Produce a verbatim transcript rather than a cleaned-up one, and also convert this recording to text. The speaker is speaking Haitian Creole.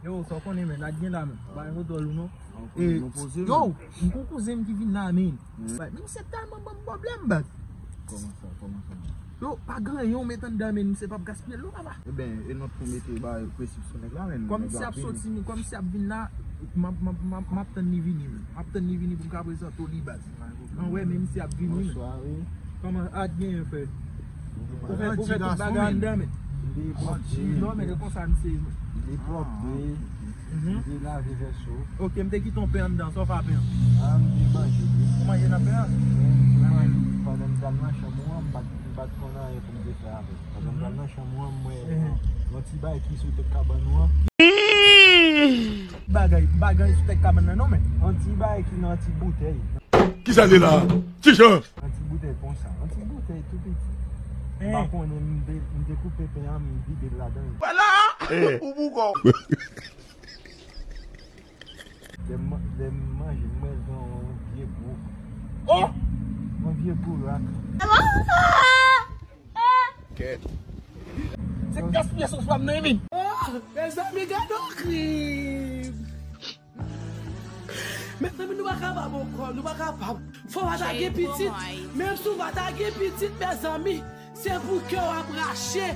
Yo, sa w konnen, men, la gen la, men. Ba yon dòl ou non. Yo, m gon kouzen m ki vin la, men. Men misye tèlman ban m pwoblèm, baz. Kòman sa? Kòman sa? Yo, pa gen anyen w met anndan, men misye p ap gaspiye l non, papa. Eben, e nòt pou mete ba presip sou nèg la, men. Kòm si ap soti, men kòm si ap vin la, m ap, m ap, m ap, m ap tann li vini, men. M ap tann li vini pou m ka prezante w li, baz. Anwè, men misye ap vini, men. Bonswa, wi. Kòman, a, t genyen, frè? Ou fè, ou fè tout bagay anndan, men. Li pwòp, wi. Non, men, e konsa misye ye, men. Li pwòp, wi. Li lave vèso. Ok, m te kite yon pen anndan, sa w fè a pen an? A, m te manje, wi. Ou manje nan pen an? Wi, m te manje. Pandan m t al nan chanm ou an, m pa t, m pa t konn anyen pou m te fè avè l. Pandan m t al nan chanm ou an, m wè yon ti bagay ki sou tèt kabann ou an. Bagay, bagay sou tèt kabann nan non, men. Yon ti bagay ki nan yon ti boutèy. Kisa l ye la? Ti Jan! Yon ti boutèy konsa. Yon ti boutèy tou piti. M pa konnen, m te, m te koupe pen an, m vide l ladan l. Vwala! Ou boukò! Lè m, lè m manje, m wè l gen yon vye gwo. Oh! Yon vye gwo rak. Kèt. Se gaspiye sòs pa m nan, wi. Oh, mezanmi, gade yon krim. Mezanmi, nou pa kapab ankò, nou pa kapab. Fò w pa ta gen pitit, menm si w pa ta gen pitit, mezanmi, se pou kè w ap rache.